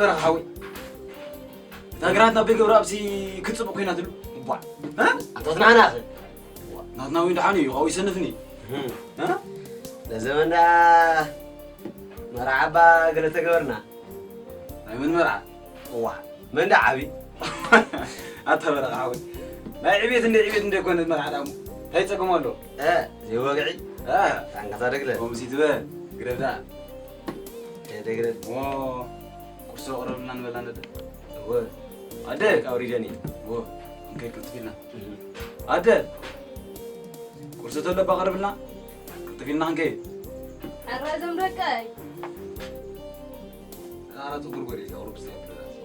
በረኻ ሓወይ፣ እታ ግራት ናብ ቤት ገብረኣብሲ ክትጽብቕ ኮይናትሉ። እቧ። እ? ኣቶትናና ኸ? ናትና እውን ደሓን እዩ፣ ካብኡ ይሰንፍኒ። እህ። እ? ነዚ መን ደኣ መርዓ እባ ገለ ተገበርና። ናይ መን መርዓ? እዋ፣ መን ደኣ ዓቢ? ኣታ በረኻ ሓወይ፣ ናይ ዕቤት እንደ ዕቤት እንደ ኮነ መርዓ ደኣ እንታይ ጸገም ኣሎ? እ፣ ዘይወግዒ። እ። ታንካታ ደግለ። ከምዚ ትበል፣ ግረፍ ደኣ። እ፣ ደግለ። እሞ፣ ቁርሲ ኣቕርብልና ንበላ ነደ። እወ። ኣደ። ኣውሪደኒ። እወ። እንከይ ቅልጥፍ ኢልና። እህ። ኣደ። ቁርሲ ተሎ ኣባ ኣቕርብልና። ቅልጥፍ ኢልና ክንከይድ። ሕራይ እዞም ደቀይ። ኣራ ጽጉር ጎሪ፣ ኣቕርብ እስቲ።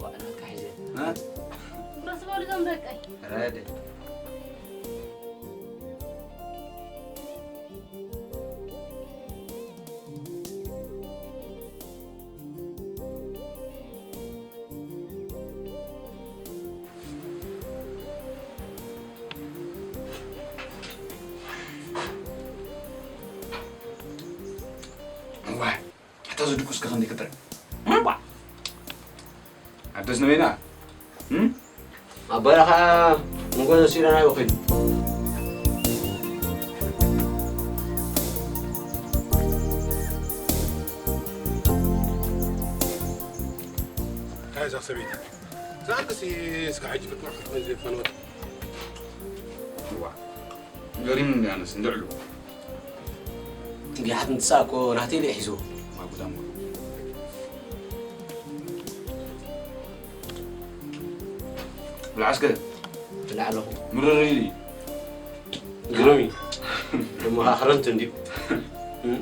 ዋዕላ ካሒዘ። እ? ቁርሲ በሉ እዞም ደቀይ። ሕራይ ኣደ። ዋይ፣ ኣታ እዚ ድቁስ ከ ክንደይ ክጥዕም? እምባ። ኣደስ ነበይና? እም? ኣባና ኸዓ ንጎዘ ሲዳና ይወኺሉ። እንታይ እዛ ሰበይቲ? እዛ ኣደስ እስከ ሕጂ ፍጥማ ክትኾን ዘይፋነወት። እዋ። ገሪሙኒ ኣነስ እንድዕሉ። እንዲሓት እንትሳእ እኮ ናተይ ኢለ ሒዝዎ። ማጉዳም። ብልዓስከ? ብላዕ ኣለኹ። ምርር ኢሉ እዩ። ግርም እዩ። ደሞ ኸዓ ክረምቲ እንድዩ። እም።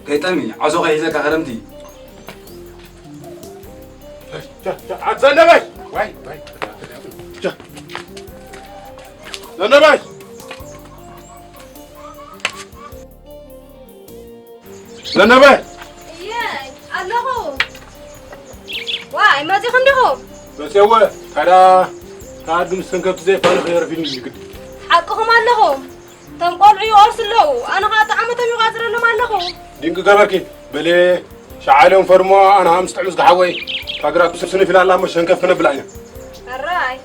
ከይጠሚ፣ ዓሶ ከይሒዘካ ክረምቲ። ቻ፣ ቻ፣ ቻ፣ ኣት ዘነበሽ! ዋይ፣ ዋይ። ቻ። ዘነበሽ! ዘነበሽ! እየ፣ ኣለኹ። ዋይ፣ መጺኹም ዲኹም? መጺእወ፣ ታዲያ፣ ታድም ሰንከፍቲ ዘይፋነ ከየርፊን እዩ ግድ። ሓቅኹም ኣለኹም። እቶም ቆልዑ ይቖርሱ ኣለዉ፣ ኣነ ኸዓ ጣዕመቶም ይቋጽረሎም ኣለኹ። ድንቂ ገበርኪ። በሌ፣ ሸዓልዮም ፈርሞ፣ ኣነ ኸዓ ምስ ጥዑምስ ገሓወይ፣ እታ ግራት ብስብ ስንፍ ኢላ ኣላ እሞ ሸንከፍ ክነብላ ኢና። ሕራይ።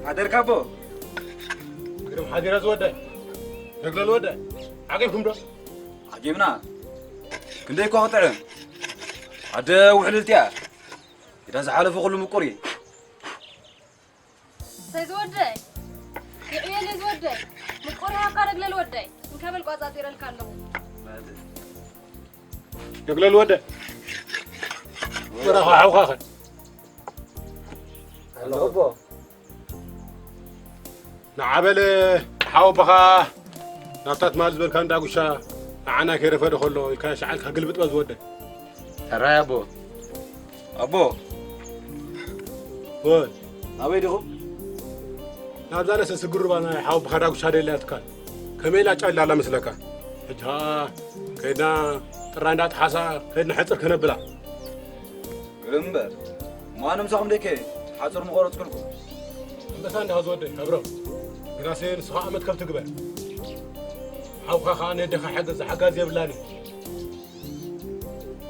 ሓደርካ ኣቦ። ግርም ሓዲራ ዝወዳይ። ደግለ ዝወዳይ። ዓቂብኩም ዶ? ዓቂብና። ክንደይ እኳ ክጥዕም። ኣደ ውሕልልቲ እያ። ግዳ ዝሓለፈ ኩሉ ምቁር እዩ። ሰይ ዝወደይ። ይዕየኒ ዝወደይ። ምቁር ይሃብካ ደግለ ዝወደይ። እንካ በል ቋጻጺረልካ ኣለኹ። ደግለ ዝወደይ። ወረ ሓውኻ ኸ? ኣለኹ ኣቦ። ንዓ በል ሓወቦኻ ናብታ ትማል ዝበልካ እንዳ ጉሻ ንዓና ከይረፈደ ከሎ ኢልካ ሸዓልካ ግልብጥ በል ዝወደይ። ሕራይ ኣቦ። ኣቦ። ወይ። ናበይ ዲኹም? ናብዛ ለሰ ስግር ሩባ ናይ ሓወቦኻ ዳጉሻ ደልያ ትካል። ከመይ ኢላ ጫላ ኣላ መስለካ? ሕጂ ኸኣ ከይድና ጥራይ እንዳጠሓሳ ከይድና ሕጽር ከነብላ። እምበር፣ ማንም ሳኹም ደይከ ሓጹር ምቆረጽኩልኩም። ኣንበሳ እንዲኻ ዝወደይ፣ ኣብሮ። ግናሴ ንስኻ ኣመት ከብቲ ግበር። ሓውካ ኸኣ ነደኻ ሓገዝ፣ ሓጋዝ የብላን እዩ።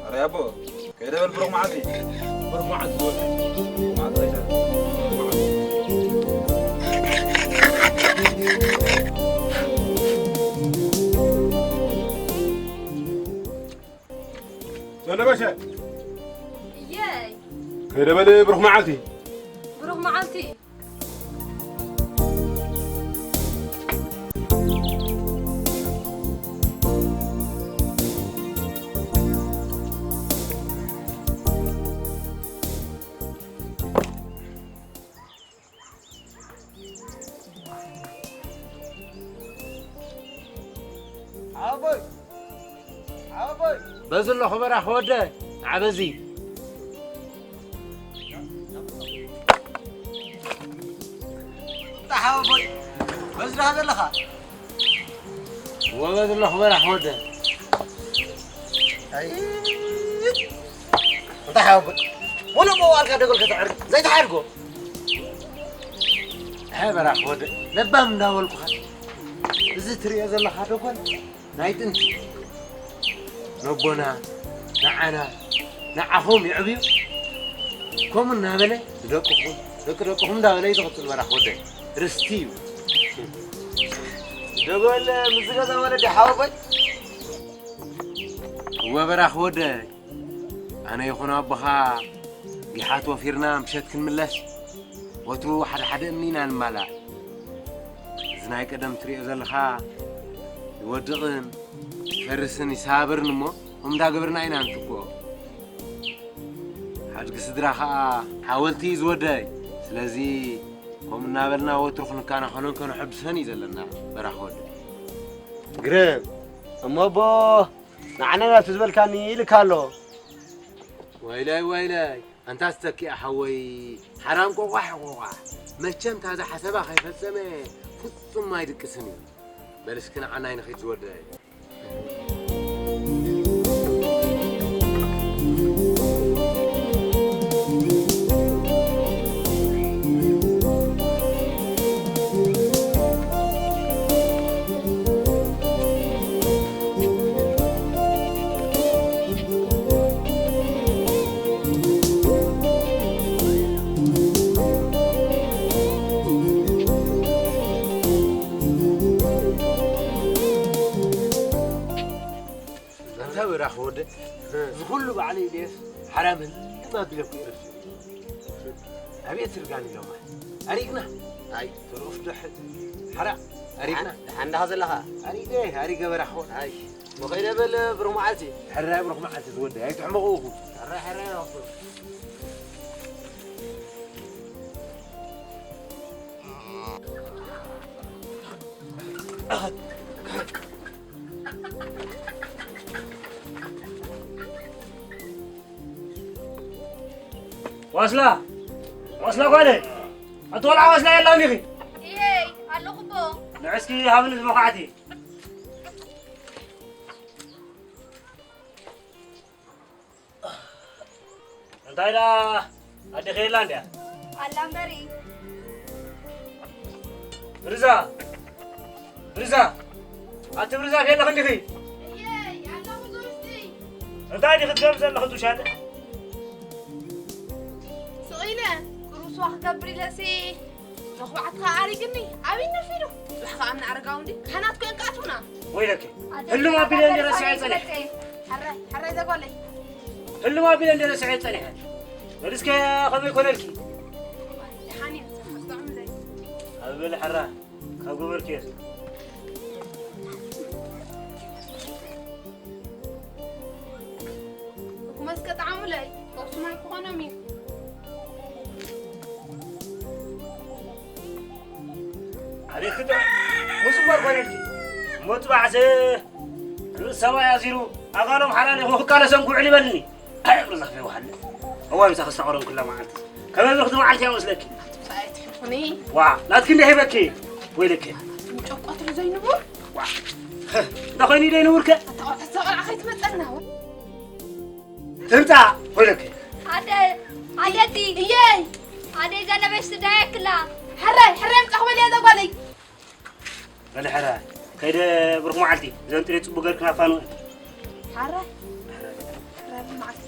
ኣረ ኣቦ፣ ከይደ በል ብሩኽ መዓልቲ። ብሩኽ መዓልቲ ዝወደይ። መዓልቲ ከይደ። ዘነበሸ። እየይ። ከይደ በል ብሩኽ መዓልቲ። ብሩኽ መዓልቲ። ሓወቦይ! ሓወቦይ! በዚ ኣለኹ በራኽ ወደ፣ ንዓ በዚ። እንታ ሓወቦይ፣ በዚ ዲኻ ዘለኻ? እወ፣ በዚ ኣለኹ በራኽ ወደ። ኣይ፣ እንታ ሓወቦይ፣ ሙሉእ መዋእልካ ደጎል ከተዕርድ፣ ዘይትሓድጎ? ኣይ በራኽ ወደ ለባም እንዳበልኩኻ፣ እዚ ትሪኦ ዘለኻ ደጎል ናይ ጥንቲ ነቦና ንዓና ንዓኹም የዕብዩ። ከምኡ እናበለ ንደቅኹም፣ ደቂ ደቅኹም እንዳበለ እዩ ዝቕጽል። በራኽ ወደ ርስቲ እዩ። ደጎል ምስ ዝገዛ ወለዲ ሓወቦይ። እወ በራኽ ወደ ኣነ ይኹን ኣቦኻ ጊሓት ወፊርና ምሸት ክንምለስ፣ ወትሩ ሓደ ሓደ እምኒ ኢና ንማላእ። እዚ ናይ ቀደም ትሪኦ ዘለኻ ይወድቕን ይፈርስን ይሰባበርን እሞ፣ ከምኡ እንዳገበርና ኢና ንትክኦ። ሓድጊ ስድራ ኸኣ ሓወልቲ እዩ ዝወደይ። ስለዚ፣ ከምኡ እናበልና ወትሩ ክንከናኸኖን ከነሐድሶን እዩ ዘለና፣ በራኽ ወደይ። ግርም፣ እሞ ኣቦ፣ ንዓና ናቱ ዝበልካኒ ኢልካ ኣሎ። ዋይላይ፣ ዋይላይ፣ ኣንታ ዝተኪኣ ሓወይ፣ ሓራም ቆቋሕ ቆቋሕ። መቸም ታዛ ሓሰባ ከይፈጸመ ፍጹም ኣይድቅስን እዩ። በል እስኪ ንዓናይ ንኺድ ዝወደይ። ኣንታ በራኽ ወደ፣ እዚ ኩሉ ባዕለይ ድየስ ሓራም ህልም ኣቢለኩ እየ ረሲዑ። ኣቤት ስርጋን ኢሎማ። ኣሪግና። ኣይ፣ ተረፍ ደሕ። ሓራ፣ ኣሪግና። ደሓን ዳኻ ዘለኻ? ኣሪገ፣ ኣሪገ በራኽ ወደ። ኣይ፣ መኸይደ በል ብሩኽ መዓልቲ። ሕራይ ብሩኽ መዓልቲ ዝወደይ፣ ኣይትሕመቑ ኢኹም። ሕራይ፣ ሕራይ ኢኹም። ዋስላ! ዋስላ ጓለይ! ኣቲ ቆልዓ ዋስላ የላን ኢኺ? እየይ፣ ኣለኹ እቦ። ንዕስኪ ሃብኒ ዝመዃዕቲ። እንታይ ደኣ ኣዴኺ የላ እንድያ? ኣላ እምበሪ። ብርዛ! ብርዛ! ኣቲ ብርዛ ከለኺ እንዲኺ? እየይ፣ ኣለኹ እዞ ውሽጢ። እንታይ ዲኺ ትገብሪ ዘለኺ ጡሻለ? ስቕ ኢለ ሩስዋ ክገብር ኢለሲ መኽባዕትኻ ኣሪግኒ፣ ኣበይ ነፊዱ? ጽባሕ ከኣ እምኒ ኣረጋዊ እንዲ ካህናት ኮይን ከኣትዉና። ወይለኪ፣ ኣደ ህልም ኣቢለ እንደ ረሲዐ ጸኒሐ። ሕራይ፣ ሕራይ ዘጓለይ። ህልም ኣቢለ እንደ ረሲዐ ጸኒሐ። በል እስከ ከመይ ኮነልኪ? ደሓን እየ፣ ብጣዕሚ ዘይ። ኣብ በል ሕራ፣ ካብ ገበርኪ እየ። እኩ መስቀ ጣዕሙለይ፣ ፈውሱ ማይ ክኾኖም እዩ። ኣቤት ክጥዑም፣ ምጽዋር ኮይነልኪ። እሞ ጽባሕ ዘ-፣ ርእሲ ሰብኣይ ኣዚሩ፣ ኣጋሎም ሓላሊኹ ክቃለሰን ክውዕል ይበልኒ። ኣይ፣ እምሪ ዘኽፈ ይውሃለ። እዋይ፣ ምሳኺ ዝተቐረምኩላ መዓልቲ። ከመይ ብርኽቲ መዓልቲ እያ መስለኪ? ኣይትሕልፉኒ። ዋ፣ ናትኪ እንደ ሂበኪ። ወይለኪ። ጨቋትሪ ዘይንቡር። ዋ። እንዳ ኾይኑ ደይ ንቡርከ? ኣታ ቆልዓ፣ እዛ ቆልዓ ከይትመጸና። ትምጻእ፣ ወይለኪ። ኣደ፣ ኣደቲ። እየይ። ኣደ፣ እዛ ነበሽ ትዳየክላ። ሕራይ፣ ሕራይ፣ ምጻኹ በልያ እዛ ጓለይ። በሊ ሕራይ፣ ከይደ ብሩኽ መዓልቲ። እዘን ጥሬ ጽቡቕ ገርክና ፋኑ። ሕራይ። ሕራይ ብመዓልቲ።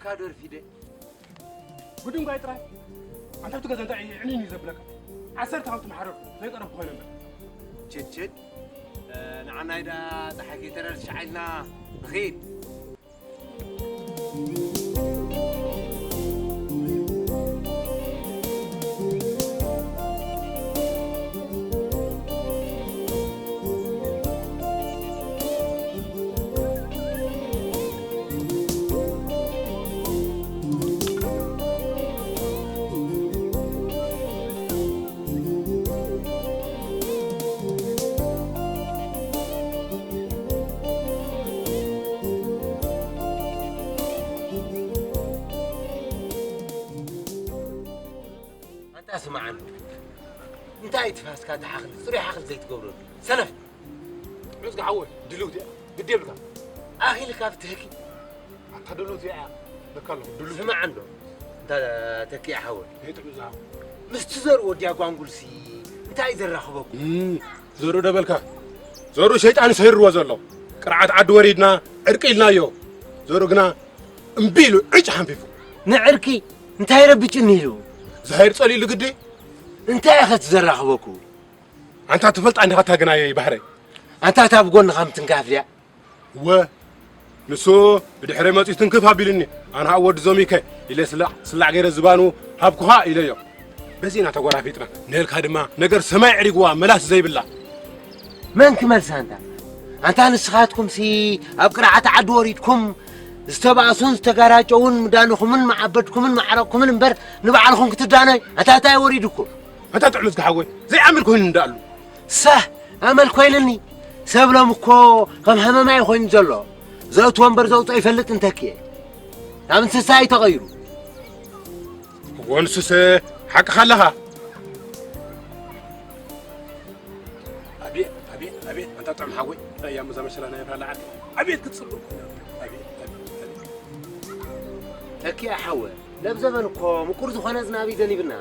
ካዶ ርፊደ። ብድንጓይ ጥራይ። ኣንታ ኣብቲ ገዛ እንታይ ዕንይንይ ዘብለካ? ዓሰርተ ካብቲ መሓረር ዘይቀረብኩ ኮይነ እምበር። ችድ ችድ። ንዓናይ ደኣ ጸሓይ ከይተረር ሻዕ ኢልና ንኺድ። ኣንታ ስምዓኒ፣ እንታይ ትፋስካ ተሓኽል ጽሩይ ሓኽል ዘይትገብረሉ ሰነፍ። ዑዝጋ ሓወይ፣ ድልውቲ እያ፣ ግዲ የብልካ። ኣኺልካ ብትህኪ። ኣታ ድልውቲ እያ፣ ለካ ኣለኹ፣ ድልውቲ። ስማዕ እንዶ፣ እንታ ተኪኣ ሓወይ። ይጥዑ ዝሃብ። ምስቲ ዘርኡ ወዲያ ጓንጉልሲ እንታይ ዘራኽበኩም? እም፣ ዘርኡ ደበልካ። ዘርኡ ሸይጣን ሰይርዎ ዘሎ። ቅርዓት ዓዲ ወሪድና፣ ዕርቂ ኢልናዮ። ዘርኡ ግና እምቢ ኢሉ ዕጭ ሓንፊፉ። ንዕርቂ እንታይ ረብጭኒ ኢሉ? ዝሃይር ጸሊሉ ግዲ። እንታይ ኢኸ ትዘራኽበኩ? ኣንታ ትፈልጣ እንዲኻ እታ ግናየይ ባህረይ። ኣንታ እታ ብጎንኻ ምትንካፍ ድያ? እወ፣ ንሱ ብድሕረይ መጺኡ ትንክፍ ኣቢሉኒ። ኣነ ኸኣ ወዲ ዞሚከ ኢለ ስላዕ፣ ስላዕ ገይረ ዝባኑ ሃብኩኻ ኢለዮ። በዚ ኢና ተጓራፊጥና። ንኤልካ ድማ ነገር ሰማይ ዕሪግዋ መላስ ዘይብላ። መን ክመልሳ ኣንታ? ኣንታ ንስኻትኩምሲ ኣብ ቅርዓት ዓዲ ወሪድኩም ዝተባእሱን ዝተጋራጨውን ምዳንኹምን መዓበድኩምን መዓረቕኩምን እምበር ንባዕልኹም ክትዳነዩ ኣንታ እንታይ ወሪድኩም? ኣንታ ጥዑም እዝጊ ሓወይ፣ ዘይኣምር ኮይኑ እንዳኣሉ። ሰህ፣ ኣመል ኮይንኒ። ሰብ ሎም እኮ ከም ሃመማይ ኮይኑ ዘሎ። ዘእትዎ እምበር ዘውፅኦ ይፈልጥ እንተኪየ። ናብ እንስሳ እዩ ተቐይሩ። እዎ ንሱስ ሓቅኻ ኣለኻ። ኣቤት፣ ኣቤት፣ ኣቤት፣ ኣንታ ጥዑም ሓወይ፣ እንታይ እያ እዛ መሸላ ናይ ብራላ ዓዲ? ኣቤት ክትጽብቕ ኮይና። ኣቤት፣ ኣቤት፣ ኣቤት። ተኪኣ ሓወ፣ ለብ ዘበን እኮ ምቁር ዝኾነ ዝናብ እዩ ዘኒብና።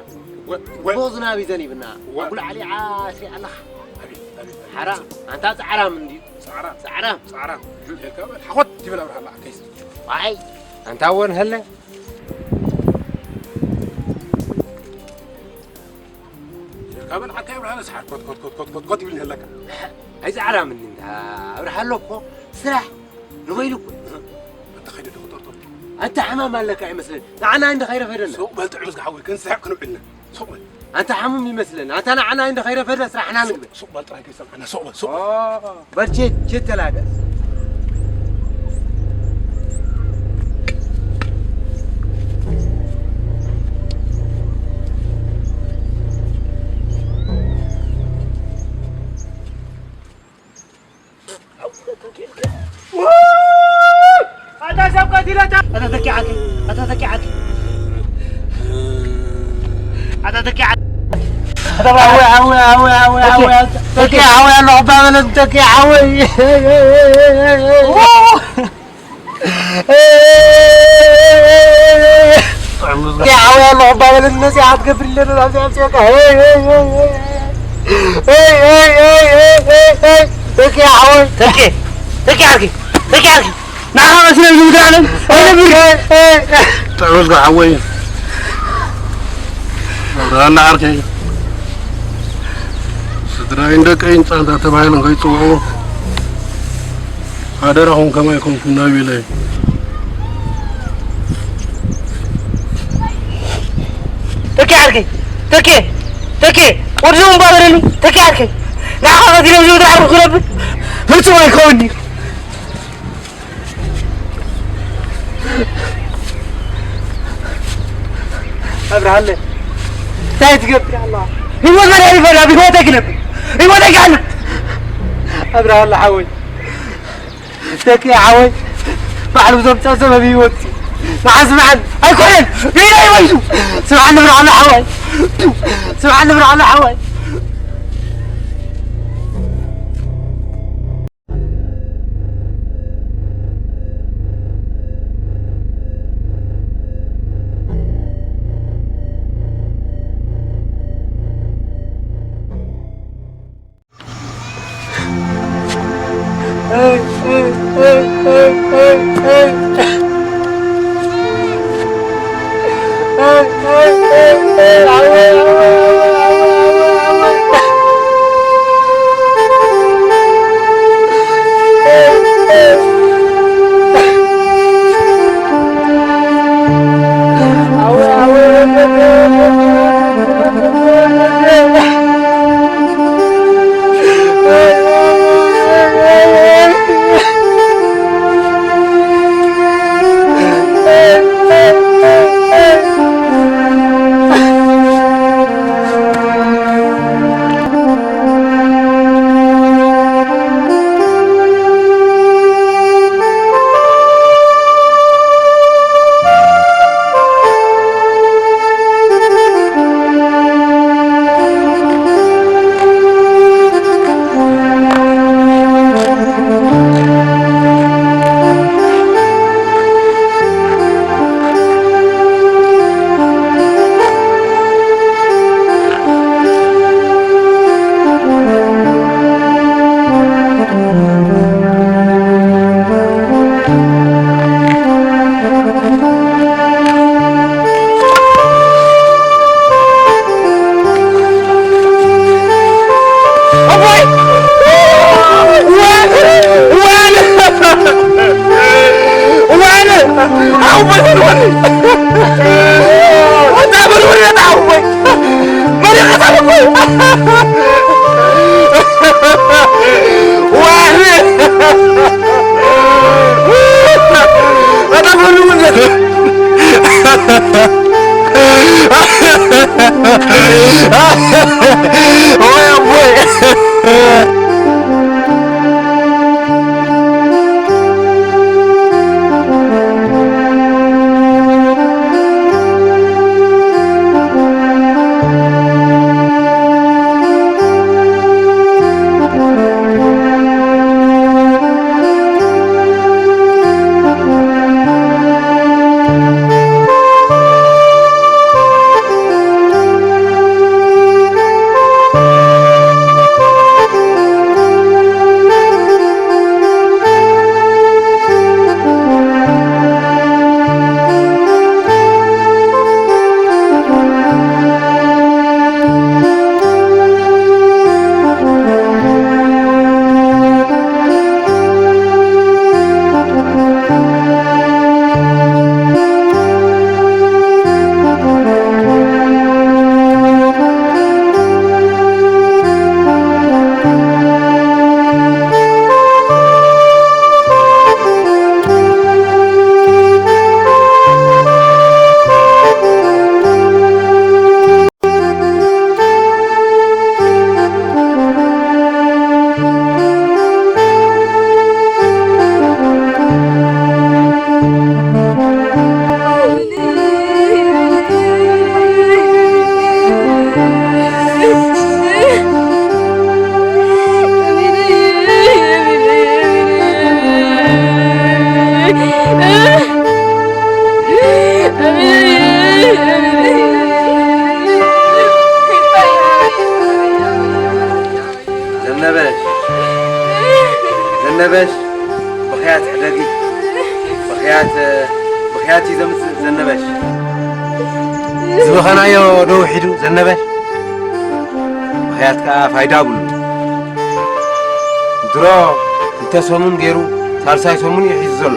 ወ-፣ ወ-፣ ጽቡቕ ዝናብ እዩ ዘኒብና። ወ-፣ ኣጉል ዓሊዓ ትሪኣ ኣለኻ። ኣቤት፣ ኣቤት፣ ኣቤት። ሓራ፣ ኣንታ ጻዕራም እንድዩ። ጻዕራም። ጻዕራም። ጻዕራም። ኢልካ በል፣ ሓኾት ትብል ኣብርሃላ፣ ዓከይስ። ዋይ፣ ኣንታ ወን ሀለ። ኢልካ በል፣ ዓከይ ኣብርሃለ፣ ሰሓር ኮት፣ ኮት፣ ኮት ይብል ይህለካ። ኣይ ጻዕራም እንድዩ፣ እንታ ኣብርሃሎ እኮ ስራሕ ንበይኑ እኮ። ኣንታ ኸይደ ዶክተር ቶሎ። ኣንታ ሕማም ኣለካ ይመስለኒ። ንዓና እንደ ኸይረፈደና። ሱቕ በል ጥዑም እዝጊ ሓወይ፣ ክንስሕቕ ክንውዕልና። ሱቕ በል። ኣንታ ሓሙም ይመስለኒ። ኣንታ ንዓና እንደ ኸይረፈደ ስራሕና ንግበር። ሱቕ በል ጥራይ ከይሰምዓና። ሱቕ በል፣ ሱቕ በል። ኦ፣ በል ቼት፣ ቼት ተላገስ። ኣታ ሰብ ቀቲለታ። ኣታ ተኪ ዓኪ። ኣታ ተኪ ዓኪ። ኣታ ተኪ ዓኪ። ኣታ ሓወይ፣ ሓወይ፣ ሓወይ፣ ሓወይ፣ ተኪ። ሓወይ፣ ተኪ፣ ሓወይ፣ ኣለኹ፣ ባበለን፣ ተኪ፣ ሓወይ። ጥዑም እዝጊ። ሓወይ ኣለኹ ባበለኒ መፂኣ ክትገብር ኣለና ናብዚ ኣምፅኦካ። ተኪ ሓወይ። ተኪ፣ ተኪ ዓርኪ፣ ተኪ ዓርኪ። ንዓኻ ቀሲነ ዝምድር ኣለም ኣይነብር። ጥዑም እዝጊ ሓወይ። ኣብርሃና ዓርከይ። ስድራይን ደቀይን ጻንታ ተባሂሎም ከይጽውዑ ሓደራኹም ከማይ ኮንኩም ናብ ኢለይ። ተኪ ዓርከይ፣ ተኪ፣ ተኪ፣ ወዲ ዞም ባበረኒ፣ ተኪ ዓርከይ። ንዓኻ ቀቲሎም ዝወደ ዓርኩ ክነብር ፍጹም ኣይከውን'ዩ። ኣብርሃለ፣ እንታይ ትገብር ኣለኻ? ህይወት መድሃኒት ፈዳ፣ ብህይወተይ ክነብር፣ ህይወተይ ክሓልፍ። ኣብርሃለ ሓወይ፣ ተኪ ሓወይ፣ ባዕሉ ዘምፅኦ ሰበብ ህይወት እዩ። ንዓ ስምዓኒ፣ ኣይኮነን፣ ብኢደይ መይቱ። ስምዓኒ ብርሃነ ሓወይ፣ ስምዓኒ ብርሃነ ሓወይ። ወይኔ! ወይኔ! ወይኔ! አሁን ወይኔ! ወይኔ! ወጣ በል ወይኔ! አሁን ወይ! መሪቀታል እኮ! ወይኔ! ወጣ በል ወይኔ! ወይ አቦይ! ዘነበሽ፣ ዘነበሽ፣ ብኽያት ሕደጊ። ብኽያት፣ ብኽያት እዩ ዘምጽእ ዘነበሽ። ዝበኸናዮ ዶ ውሒዱ ዘነበሽ? ብኽያት ከኣ ፋይዳ ብሉ። ድሮ ክልተ ሰሙን ገይሩ ሳልሳይ ሰሙን እዩ ሒዙ ዘሎ።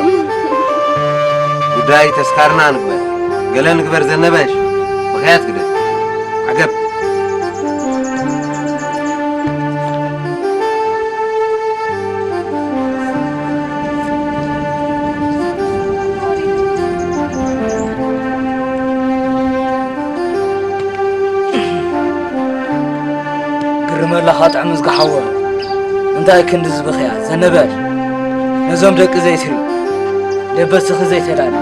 ጉዳይ ተስካርና ንግበር። ገለ ንግበር ዘነበሽ። ብኽያት ግደፍ። ዓገብ። ግርመላኻ ጥዕም ዝገሓዎ። እንታይ ክንዲ ዝበኽያ ዘነበል ነዞም ደቂ ዘይትሪ ደበስኺ ዘይተዳለ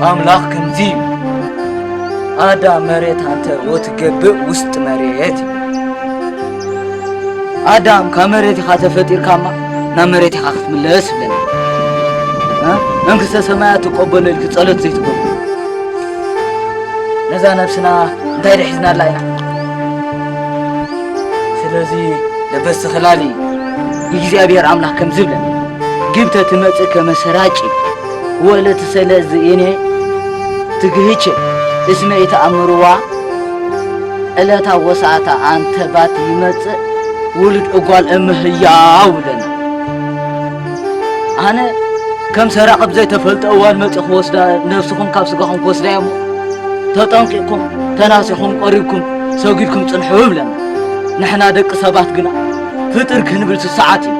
ኣምላኽ ከምዚ እዩ። ኣዳም መሬት ኣንተ ወትገብእ ውስጥ መሬት እዩ። ኣዳም ካብ መሬት ኢኻ ተፈጢርካማ ናብ መሬት ኢኻ ክትምለስ ይብለና። እ? መንግስተ ሰማያት ትቀበሎ ኢልኪ ጸሎት ዘይትገብሩ ነዛ ነብስና እንታይ ድሒዝናላ ኢና? ስለዚ ለበስ ተኸላሊ እግዚኣብሔር ኣምላኽ ከም ዝብለን ግብተ ትመጽእ ከመ ሰራቂ ወለ ትሰለዚ እኔ ትግህች እስመ ኢተኣምርዋ ዕለታ ወሰዓታ ኣንተ ባት ይመጽእ ውሉድ እጓል እመ ህያው ብለና። ኣነ ከም ሰራቒ ብዘይተፈልጠ እዋን መጺኡ ክወስዳ፣ ነብስኹም ካብ ስጋኹም ክወስዳ እያ እሞ፣ ተጠንቂቕኩም፣ ተናሲኹም፣ ቆሪብኩም፣ ሰጒድኩም ጽንሑ ይብለና። ንሕና ደቂ ሰባት ግና ፍጥር ክንብል ስሱዓት ኢና።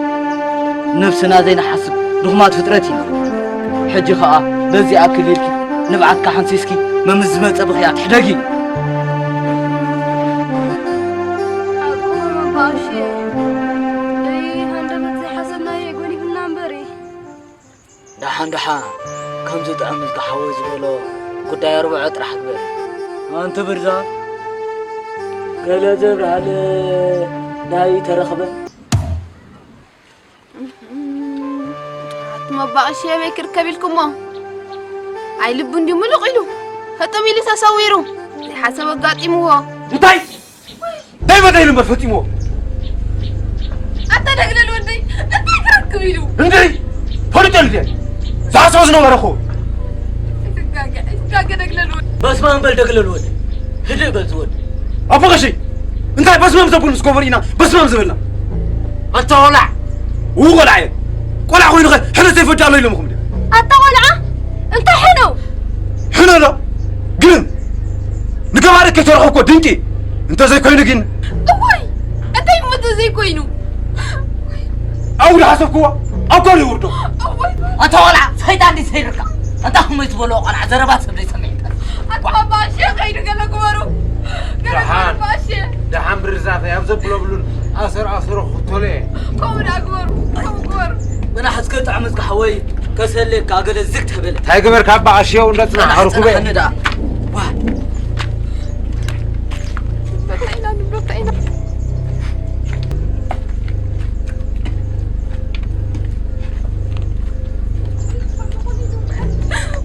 ነብስና ዘይንሓስብ ድኹማት ፍጥረት ኢና። ሕጂ ኸኣ በዚ ኣክል ኢልኪ ንብዓትካ ሓንሲስኪ መምስ ዝመጸ ብኽያት ሕደጊ። ኣቦ መባእሺ፣ ደይ ሃንደበት ዘይሓሰብናዮ ጎኒፍና እምበሪ። ደሓን ደሓን፣ ከምዚ ጥዑም ዝከሓወ ዝበሎ ጉዳይ ኣርብዖ ጥራሕ ግበር። ኣንቲ ብርዛ፣ ገለ ዘብርሃል ናይ ተረኽበ። ኣቲ መባቕሽ የበይ ክርከብ ኢልኩሞ? ኣይ ልቡ እንዲዩ ምሉቕ ኢሉ፣ ህጥም ኢሉ ተሰዊሩ፣ ዘይሓሰብ ኣጋጢምዎ። እንታይ? እንታይ በደይሉ እምበር ፈጺምዎ? ኣታ ደግለል ወደይ፣ እንታይ ክረክብ ኢሉ? እንድዒ! ፈሊጠሉ ድየ? ዝሓስቦ ዝነበረ እኮ። ይትጋገ፣ ይትጋገ ደግለል ወደይ። በስመ ኣብ በል ደግለል ወደይ። ህድእ በል ዝወደይ። ኣቦ ቀሺ! እንታይ በስማም ዘብል ምስ ገበሩ ኢና በስማም ዝበልና? ኣታ ቆልዓ። እው ቆልዓ እየ። ቆልዓ ኮይኑ ኸ ሕነ ዘይፈዲ ኣሎ ኢሎምኹም ድዩ? ኣታ ቆልዓ? እንታይ ሕነ? ሕነ ዶ? ግን ንገባሪ ከይተረኹ እኮ ድንቂ። እንተዘይኮይኑ ግን እዋይ! እንታይ እሞ እንተዘይኮይኑ? ኣብኡ ዝሓሰብክዎ ኣብ ኮር ይውርዶ። ኣታ ቆልዓ፣ ሰይጣን ድዩ ሰይርካ? ኣታ ከመይ ዝበሎ ቆልዓ ዘረባ ሰብ ዘይሰምዕ ይጠፍ። ኣታ ባባ፣ እሺ፣ ከይዱ ገለ ግበሩ። ገለ ግበሩ፣ ደሓን፣ ባባ፣ እሺ። ደሓን ብርዛፈ፣ ኣብ ዘብሎ ብሉን ኣሰር ኣሰሮ ክተሎ እየ። ከምኡ ደኣ ግበሩ፣ ከምኡ ግበሩ። መናሕስከ ጥዕምት ካሕወይ፣ ከሰሌካ ገለ ዝግ ተበለ። እንታይ ግበር ካብ በዓሽዮ እንደ ጽናሕ ኣርኩበ። ጽናሕ ንዳ። ዋ። በቃ ኢና ንብሎ፣ በቃ ኢና።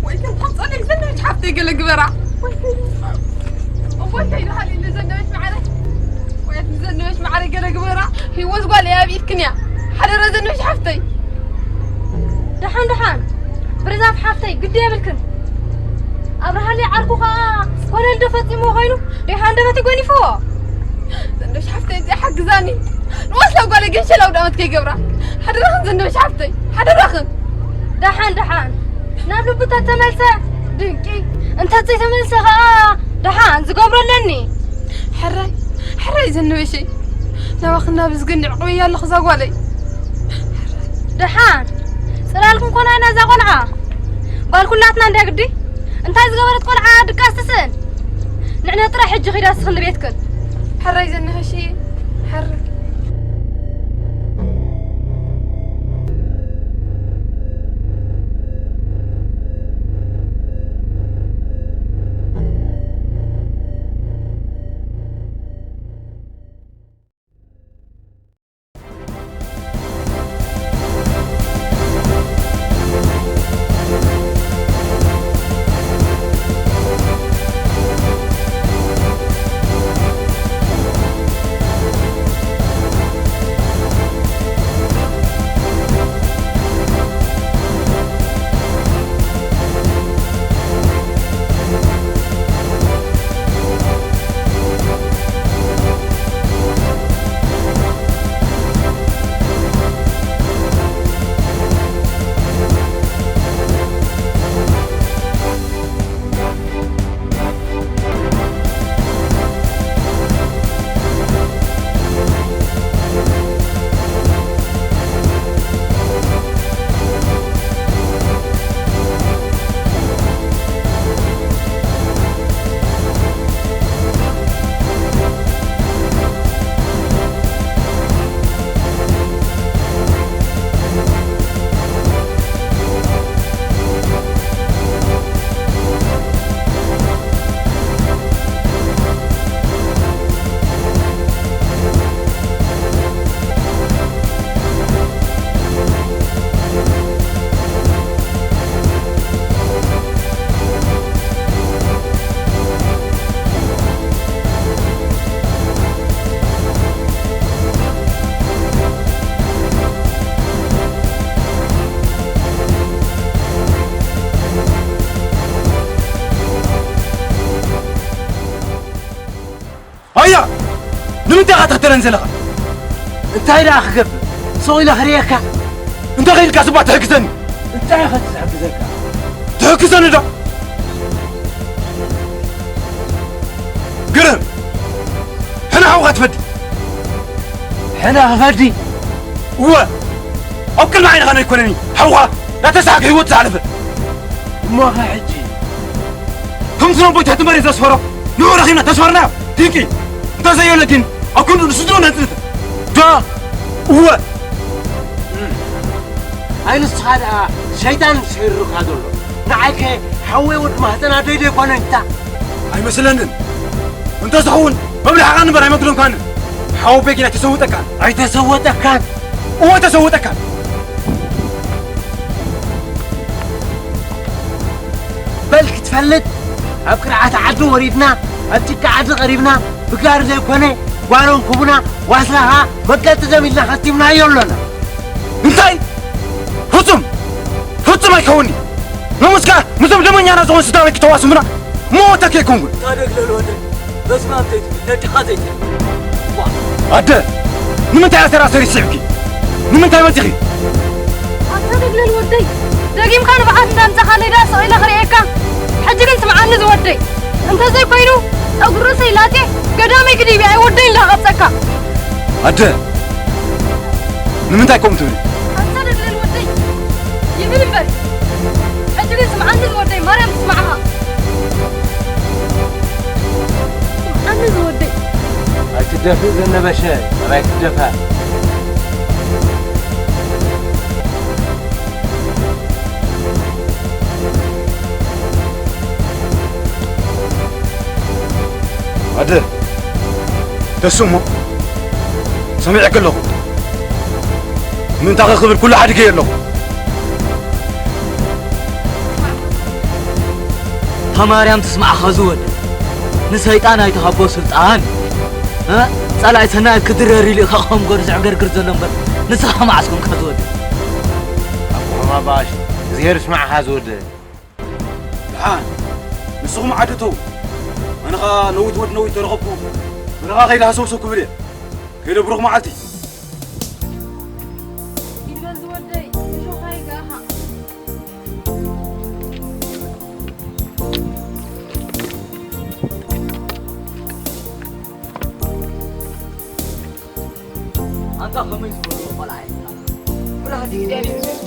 ወይ ከም ሓብፃለይ ዘነበች ሓፍተይ ገለ ግበራ። ወይ ከይዱ፣ ወይ ከይዱ ሃሊሉ ዘነበች ማዕረ። ወይ ዘነበች ማዕረ ገለ ግበራ። ህይወት ጓል እያ ኣብ ኢድክን እያ። ሓደራ ዘነበች ሓፍተይ። ደሓን ደሓን። ብርዛፍ ሓፍተይ ግዲ የብልክን። ኣብርሃለይ ዓርኩ ኸኣ ኮነ እንዶ ፈጺምዎ ኾይኑ፣ ዶ ሃንደበት ይጎኒፍዎ? ዘንዶሽ ሓፍተይ፣ እዚኣ ሓግዛኒ። ንወስዳ ጓለይ ግን ሸላው ዳመት ከይገብራ። ሓደራኽን ዘንዶሽ ሓፍተይ፣ ሓደራኽን። ደሓን፣ ደሓን። ናብ ልቡ ተተመልሰ ድንቂ፣ እንተ ዘይተመልሰ ኸኣ ደሓን ዝገብሮ ኣለኒ። ሕራይ፣ ሕራይ ዘንዶሸይ። ናባኽን ናብ ዝገኒ ዕቕበያ ኣለኹ እዛ ጓለይ። ደሓን፣ ጽላልኩም ኮና ኢና እዛ ቆልዓ። ጓል ኩላትና እንድያ ግዲ። እንታይ ዝገበረት ቆልዓ ድቃስ ትስእን? ንዕነ ጥራይ ሕጂ ኺዳ ስኽን ቤትክን። ሕራይ ዘንዶሸይ፣ ሕራይ። ኣያ! ንምንታይ ኢኻ ትኽተለኒ ዘለኻ? እንታይ ደኣ ክገብር? ስቕ ኢለ ክርእየካ። እንታይ ከይልካ ስባ ትሕግዘኒ? እንታይ ኢኻ ትሕግዘካ? ትሕግዘኒ ዶ? ግርም! ሕነ ሓውኻ ትፈዲ። ሕነ ክፈዲ? እወ! ኣብ ቅድሚ ዓይንኻ ኣይኮነን ሓውኻ ናተሳሓቅ ህይወት ዝሓለፈ። እሞኸ ሕጂ? ከምቲ ነቦይ ትሕቲ መሬት ዘስፈሮ ንዑ ረኺብና ተስፈርናዮ። ድንቂ! እንተ ዘየለ ግን ኣብ ክንዱ ንስድሮ ነጽንት። ዶ? እወ! ኣይ ንስኻ ደኣ ሸይጣን ሰይሩካ ዘሎ። ንዓይከ ሓወይ ወዲ ማህፀና ደይ ደይ ኮነ እንታ? ኣይመስለንን። እንተዝኸውን መብልዕኻን እምበር ኣይመግዶምካንን። ሓወቦይ ግን ኣይተሰውጠካን። ኣይተሰወጠካን? እወ ተሰውጠካን። በል ክትፈልጥ ኣብ ቅርዓት ዓዲ ወሪድና፣ ኣብ ጭቃ ዓዲ ቀሪብና፣ ብጋሪ ዘይኮነ ጓሎም ክቡና ዋስላኻ መገዲ ደም ኢልና ከቲምናዮ ኣሎና። እንታይ? ፍጹም! ፍጹም ኣይከውን'ዩ! ሎምስ ከኣ ምስዞም ደመኛና ዝኾኑ ስድራ ቤት ክተዋስሙና ሞተ ከይኮንኩን። ታደግ ለልወደ በስመ ኣብ ዘይትብል ነድኻ ዘይትብል። ኣደ፣ ንምንታይ ኣተራሰሪ ስዕብኪ? ንምንታይ መጺኺ? ኣታ ደግለል ወደይ፣ ደጊምካ ንብዓት እንዳምጻኻለይ ደኣ ስቕ ኢለ ክርእየካ። ሕጂ ግን ስምዓኒ ዝወደይ፣ እንተዘይኮይኑ ጸጉሪ ርእሰይ ላጽየ ገዳመይ ክድይብ እየ፣ ኣይወደይን ኢለ ክቐብጸካ። ኣደ፣ ንምንታይ ከምኡ ትብሊ? ኣታ ደግለል ወደይ፣ ይብል እምበር። ሕጂ ግን ስምዓኒ ዝወደይ፣ ማርያም ትስማዕኻ። ስምዓኒ ዝወደይ። ኣይትደፍእ ዘነበሸ፣ ኣባይ ትደፋ። ኣደ፣ ተስሞ፣ ሰሚዐኪ ኣለኹ። ምእንታኺ ክብል ኩሉ ሓዲገ ኣለኹ። እታ ማርያም ትስማዕኻ ዝወደ። ንሰይጣን ኣይትሃቦ ስልጣን። እ? ጸላኢ ሰናይ ክድረር ኢሉ ኢኻ ከም ጎርዞ ዕገርግር ዘሎ እምበር፣ ንስኻ መዓስ ኮንካ ዝወደ? ኣቦ ኸማ ባሽ፣ እግዚኣብሔር ይስማዕኻ ዝወደ። ደሓን፣ ንስኹም ዓዲ እተዉ። ኣነ ኸኣ ነዊት ወድ ነዊት ተረኸብኩ። በረኻ ከይደ ሃሰውሰው ክብል እየ። ከይደ ብሩኽ መዓልቲ። ኢድ በል ዝወደይ፣ እሾኻ ይግኣኻ። ኣንታ ከመይ ዝበልዎ ቆልዓ ኢኻ። ብራህቲ እግዚኣብሔር ይመስገን።